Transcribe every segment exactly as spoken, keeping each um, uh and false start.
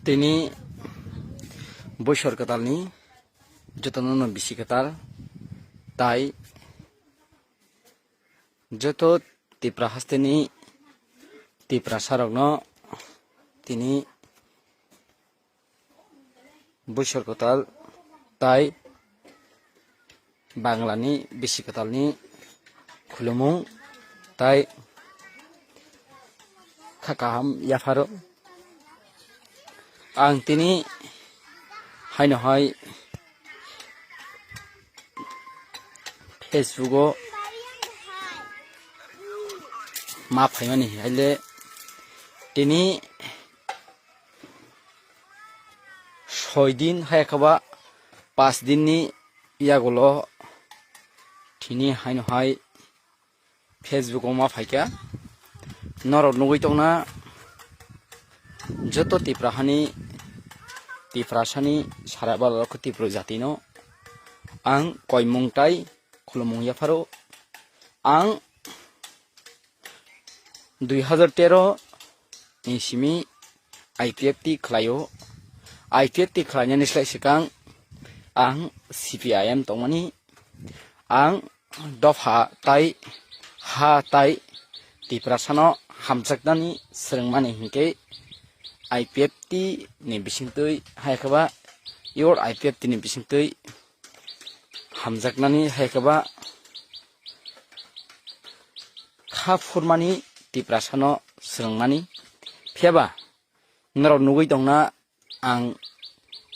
Tini Buisor kwtalni jotono no bisi kwtal, tai joto Tipra hasteni Tiprasarokno tini Buisor kwtal tai Banglani bisi kwtalni khulumung tai kha kaham yapharo. Ang tini haino hai Facebook o ma phaimani haile tini soi din hai khe ba pas din ni yagulo tini haino hai Facebook o ma phaikha. Norok nugui tongna joto Tipra hani, Tiprasani sara bala rok Tipra jati no ang koimung tai khulumung yapharo. Ang dui hazar tero ni simi I P F T khlaio. I P F T khlainani slai swkang ang C P I M tongmani, ang dopha tai ha tai Tiprasano hamjaknani swrwngmani hinkhe I P F T ni bisingtwi hai khe ba your I P F T ni bisingtwi hamjaknani hai khe ba kha phurmani Tiprasano swrwngmani. Phiya ba norok nugui tongna ang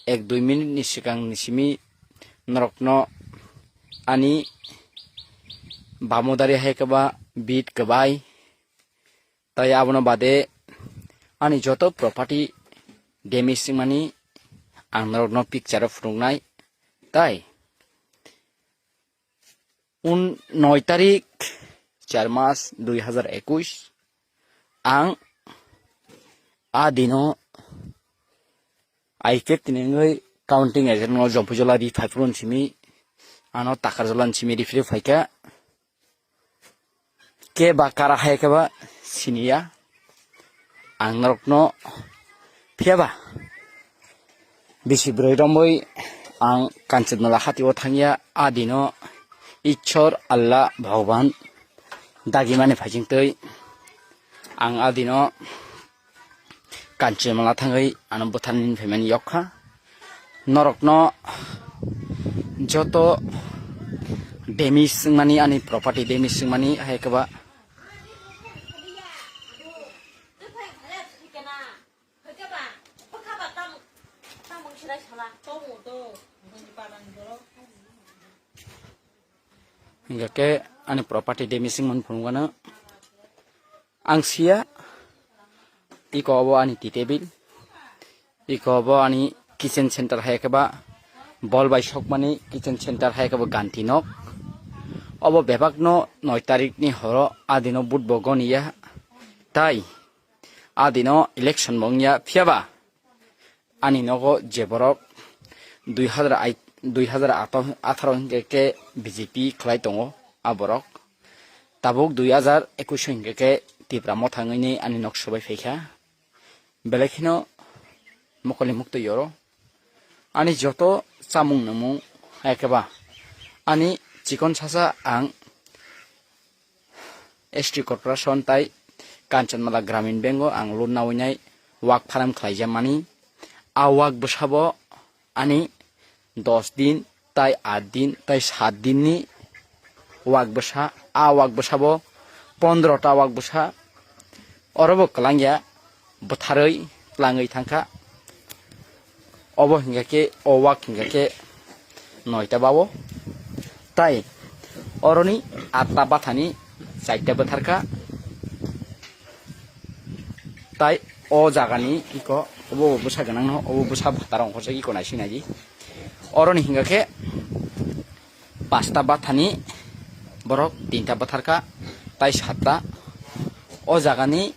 ek dui minute ni swkang ni simi norokno ani bamodari hai khe ba bit kwbai tai abono bade ani joto property damage wngmani ang norokno picture o phunuknai tai. Un noi tarik char mas dui hazar ekush ang a dino I P F T ni wngwi counting agent no Jompuijola ri phaiphuru simi ano Takarjola simi ri phiri phaikha. Ke ba kara hai khe ba siniya ang norokno phiya ba bisi bwrwi romwi ang Kanchanmala hati o thangya a dino Ishwar Allah Bhagwan dagimani phaisingtwi ang a dino Kanchanmala thangwi ano bwtharni phaimani yokha. Norokno joto damage wngmani, ani property damage wngmani hai khe ba hingkha khe ani property damage wngmani phunukgano ang siya. Iko obo ani tea table, iko obo ani kitchen center hai khe ba bol bai sokmani kitchen center hai khe ba ganti nok. Obo bebak no noi tarik ni horo a dino vote bo goniya tai a dino election bo wngya, phiya ba ani nogo je borok dui hazar ait, dui hazar atharo hinkhe khe B J P khlai tongo a borok, tabuk dui hazar ekush hinkhe khe Tipra Motha wngwi ani nok sobai phaikha. Belai kheno mokolni muktwi oro ani joto chamung nungmung hai khe ba ani chikon sasa ang S T Corporation tai Kanchanmala Gramin Bank o ang loan nawi nai wak pharam khlai jamani. A wak bwsabo ani dos din tai at din tai sat din ni wak bwsa, a wak bwsabo pondro ta wak bwsa oro bo kwlangya bwtharwi twlangwi thangkha. Obo hingkha khe, o wak hingkha khe noita bao. Tai oroni atta bathani chaita bwtharkha. Tai o jagani iko obo bwsa gwnangno, obo bwsa phataro ongkhorjak iko naising naidi. Oroni hingkha khe pasta bathani borok tinta bwtharkha, tai satta. O jagani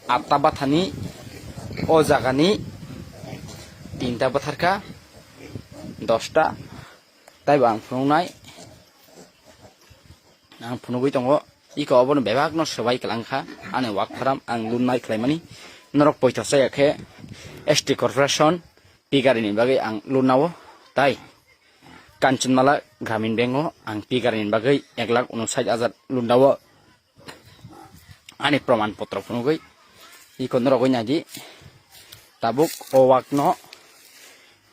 atta bathani, o jagani tinta bwtharkha, dosta. Taibo ang phunuknai, ang phunugwi tongo. Iko obono bebakno swbai kwlangkha ani wak pharam ang loan nai khlaimani. Norok poito chaya khe S T Corporation pigari ni bagwi ang loan nao, tai Kanchanmala Gramin Bank o ang pigari ni bagwi ek lakh unsait hajar loan nao. Ani proman potro phunugwi iko norogwi naidi. Tabuk o wak no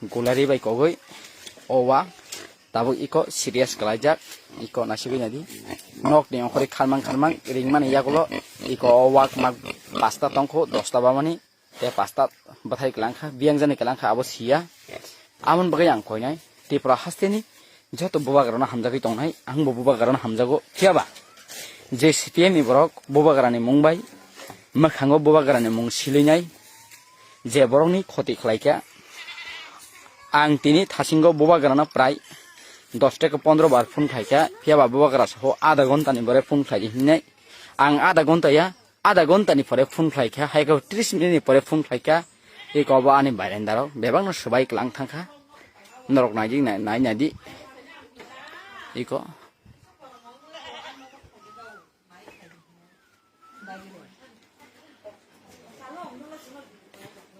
gulari bai kogwi o wak tabuk iko serious kalaijak. Iko nasigwi naidi, nok ni ongkhorwi kharmang kharmang ringmani yagulo iko o wak mak pasta tongkhu, dosta bamani. Te pasta bwthai kwlangkha, biyang jani kwlangkha, abo siya. Aboni bagwi ang koinai Tripura hasteni joto bubagrano hamjagwi tongnai, angbo bubagrano hamjago. Phiyaba je C P M ni borok bubagrani mung bai mwkhango bubagrani mung silwinai, je borokni khoti khlaikha, ang tini thasingo bubagrano prai dos theke pondro bar phone khlaikha, phiyaba bubagra sabo adha ghontani bore phone khlai di hinwi. Ang adha ghonta ya, adha ghonta ni pore phone khlai kha, hai khe tris minute ni pore phone khlai kha, iko bo ani barenda rok bebak no swbai kwlang thang kha. Norok nai di, nai, nai, nai di. Iko.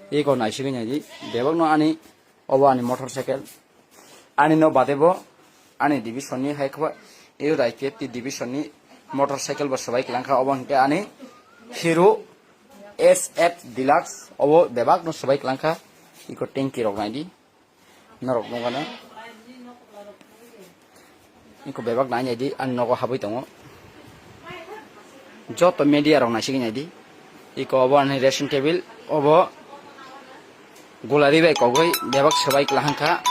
Iko nai sigwi nai di. Bebak no ani, obo ani motorcycle. Ani no bade bo ani division ni hai khe ba, iro I P F T division ni motorcycle bo swbai kwlang kha, obo hwnkhe ani Hero S F Deluxe, obo bebak no swbai kwlang kha. Iko tanki rok nai di, norok nukha na, iko bebak nai nai di, ani nogo habwi tongo. Joto media rok naisigwi naidi. Iko obo ani dressing table, obo gulari bai kogwi bebak swbai kwlahang kha.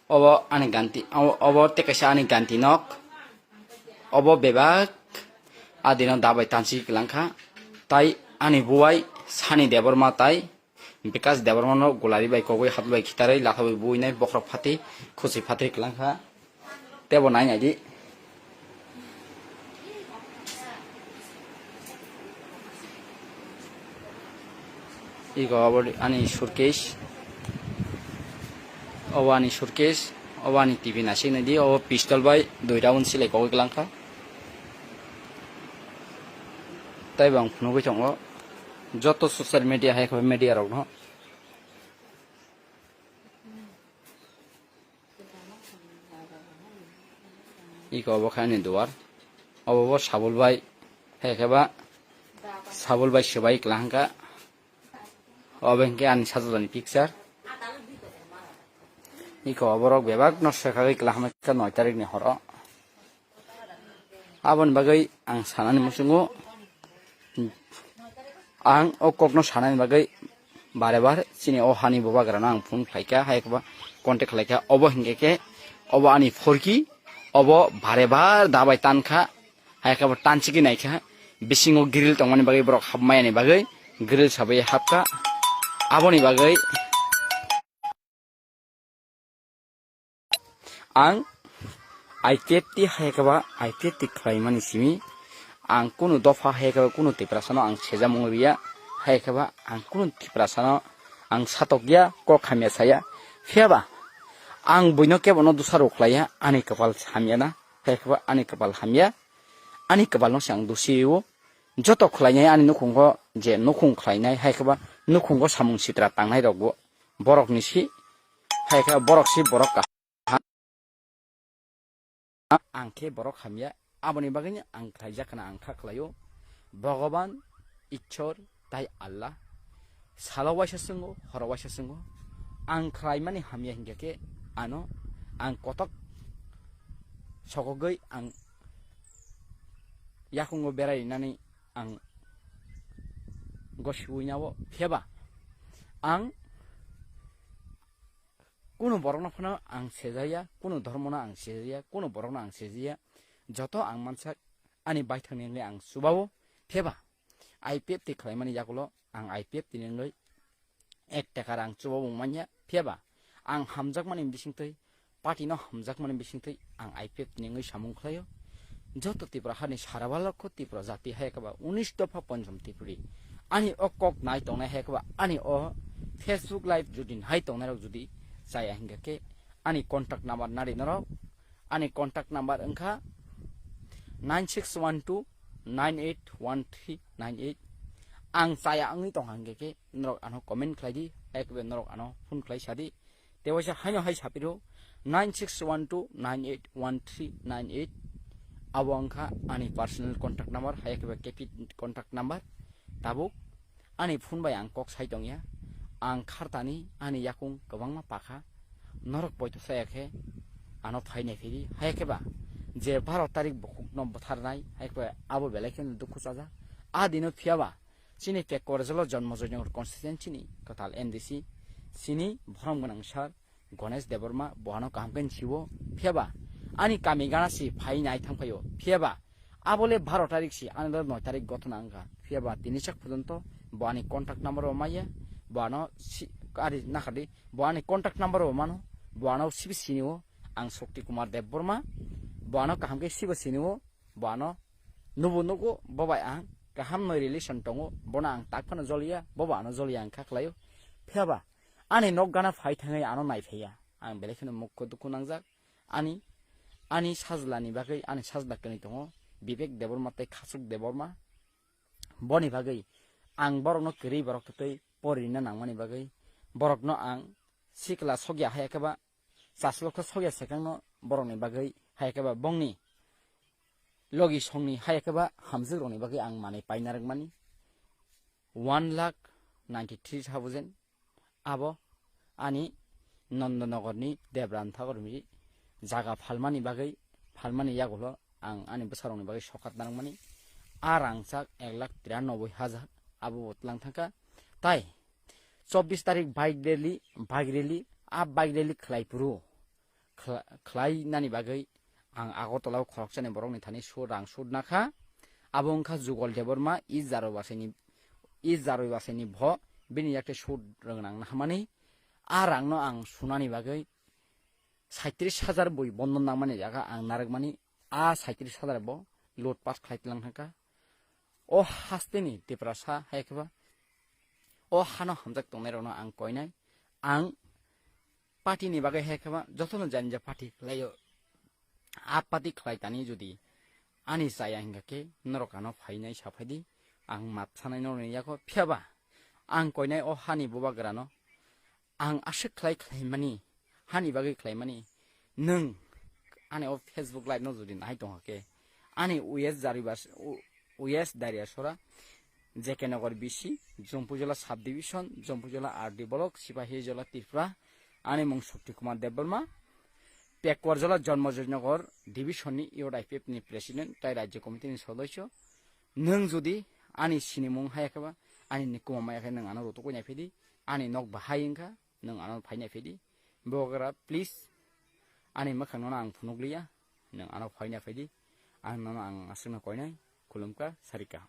Obo ani ganti, obo, obo tei kaisa ani ganti nok. Obo bebak adino dabai tansi kwlang kha. Tai ani buwai Sani Debbarma tai Bikash Debbarmano gulari bai kogwi, hat bai khitarwi, latha bai buinai, bokhorok phatwi, khusi phatwi kwlang kha. Tebo nai nai di. Ego obo ani suitcase. Obo ani suitcase. Obo ani T V naisik nai di. Obo pistol bai dui round silai kogwi kwlang kha. Tei bo ang phunugwi tongo joto social media hai khe media rok no. Iko obo khe ani duar. Obo bo sabul bai, hai khe ba sabul bai swbai kwlahang kha. Obo hinkhe ani sajajani picture. Iko oborok bebak no swkagwi kwlahama kha noi tarik ni horo. Aboni bagwi ang sanani muchungo, ang o kokno sanani bagwi bare bare chini o hani bubagrano ang phone khlaikha, hai khe ba contact khlaikha. Obo hinkhe khe obo ani phorki, obo bare bare dabai tankha, hai khe bo tanchigwi naikha, bisingo grill tongmani bagwi borok hapmani bagwi grill sabai hapkha. Aboni bagwi ang I P F T hai khe ba I P F T khlaimani simi ang kunu dopha hai khe ba kunu Tiprasano ang sejamung riya, hai khe ba ang kunu Tiprasano ang satokya, kok hamya saya. Phiya ba ang buino kebono dusaro khlaiya, ani kwpal hamya na, hai khe ba ani kwpal hamya, ani kwpalno se ang dusi rwo. Joto khlainai ani nukhungo je nukhung khlainai, hai khe ba nukhungo samung sitra tangnai rokbo borokni si, hai khe borok si borok kaham. Ang khe borok hamya, aboni bagwino ang khlaijak khna ang kha khlaio. Bhogoban, Ishwar, tai Allah salo waisa swngo, horo waisa swngo. Ang khlaimani hamya hinkhe khe ano ang kotok sokogwi ang yakungo berai rinani ang gosiwi nabo phiyaba ang kunu borokno phano ang sejaya, kunu dhormono ang sejaya, kunu borokno ang sejaya, joto ang mansak ani baithangni wngwi ang chubao phiyaba I P F T khlaimani yagulo ang I P F T ni wngwi ek taka rang chuba bo manya, phiyaba ang hamjakmani bisingtwi, party no hamjakmani bisingtwi ang I P F ni wngwi samung khlaio. Joto Tripura hani sara balokho Tripura jati hai khe ba unis dopha ponchom Tripuri ani o kok nai tongnai hai khe ba ani o Facebook live jodi nai tongnai rok jodi chaya hinkhe khe ani contact number nari norok, ani contact number wngkha nine six one two nine eight one three nine eight. ang chaya wngwi tongkha hwnkhe khe norok ano comment khlai di, ekbe norok ano phone khlai sa di. Tei waisa haino hai sapiro nine six one two nine eight one three nine eight. Abo wngkha ani personal contact number, hai ekbe kepi contact number. Tabuk ani phone bai ang kok sai tongya. Ang khartani ani yakung kwbangma pakha. Norok poito saya khe ano phainai phiri. Hai khe ba je baro tarik bukhukno butharnai, hai khe abo belai kheno dukhu chajak. A dino phiyaba chini Pekkorjalo Jonmo Joynagar constituency ni kwtal M D C, chini borom gwnang sir Ganesh Debbarma, bo ano kaham khe siwo. Phiyaba ani kami gana si phai nai thang phaio. Phiyaba abole baro tarik si, ani lo noi tarik gothona wngkha. Phiyaba tini sak phojonto bo ani contact number o maya, bo ano si, ari nakhadi, bo ani contact number o mano, bo ano sibi sini o, ang Shakti Kumar Debbarma, bo ano kaham khe sibo sini o, bo ano nubo nugo, bo bai ang kaham noi relation tongo, bono ang tak phano joliya, bo bo ano joliya ang kha khlaio. Phiyaba ani nok gana phai thangwi ano nai phaiya, ang belai kheno mukho dukhu nangjak. Ani, ani sajlani bagwi ani sajla kwnwi tongo Bibek Debbarma tei Khasuk Debbarma. Boni bagwi ang borokno kwrwi borok twtwi porinna nangmani bagwi borokno ang sikla sokya hai khe ba chaslo khe sokya sekangno borokni bagwi hai khe ba bongni logi songni hai khe ba hamjwkrokni bagwi ang manwi paina rwkmani one lakh ninety three thousand. Abo ani Nandanagarni Debran Thakurni jaga phalmani bagwi, phalmani yagulo ang ani bwsarokni bagwi sokat narwkmani. A rangchak ek lakh tiranoboi hajar abo bo tlang thangkha. Tai chobbish tarik bike rally, bike rally, a bike rally khlai phuru khla-, khlai nani bagwi ang Agartala o khoroksani borokni thani su rang sut nakha. Abo wngkha Jugal Debbarma, Is Jaroi Basaini, Is Jaroi Basaini bo bini yakte sut rwngnang nahamani. A rangno ang sunani bagwi saitrish hajar bui bondon nangmani jaga ang narwkmani. A saitrish hajar bo load pass khlai tlang thangkha. O hasteni Tiprasa hai khe ba o hano hamjak tongnairokno ang koinai. Ang party ni bagwi hai khe ba jotono jani ja party khlaio. A party khlai tani jodi ani chaya hingkha khe norok ano phainai sa phai di. Ang mat sanai norokni yago, phiyaba ang koinai o hani bubagrano ang aswk khlai khlaimani, hani bagwi khlaimani. Nwng ani o Facebook live no jodi nahai tongkha khe, ani U S Jaribas-, U-, U S Dariasora, J K Nagar B C, Jompuijola Sub Division, Jompuijola R D Block, Sipahijola Tripura, ani mung Shakti Kumar Debbarma, Pekwarjola Jonmo Joynagar Division ni Youth I P F ni President tai Rajya Committee ni Sodosyo. Nwng jodi ani sinimung hai khe ba, ani ni kuma maya khe nwng ano rotokwi nai phidi, ani nok bahai wngkha, nwng ano phainai phidi. Bogra, please, ani mwkhang no ang phunukliya, nwng ano phainai phidi, ang nono ang aswkno koinai, khulumkha, sarikha.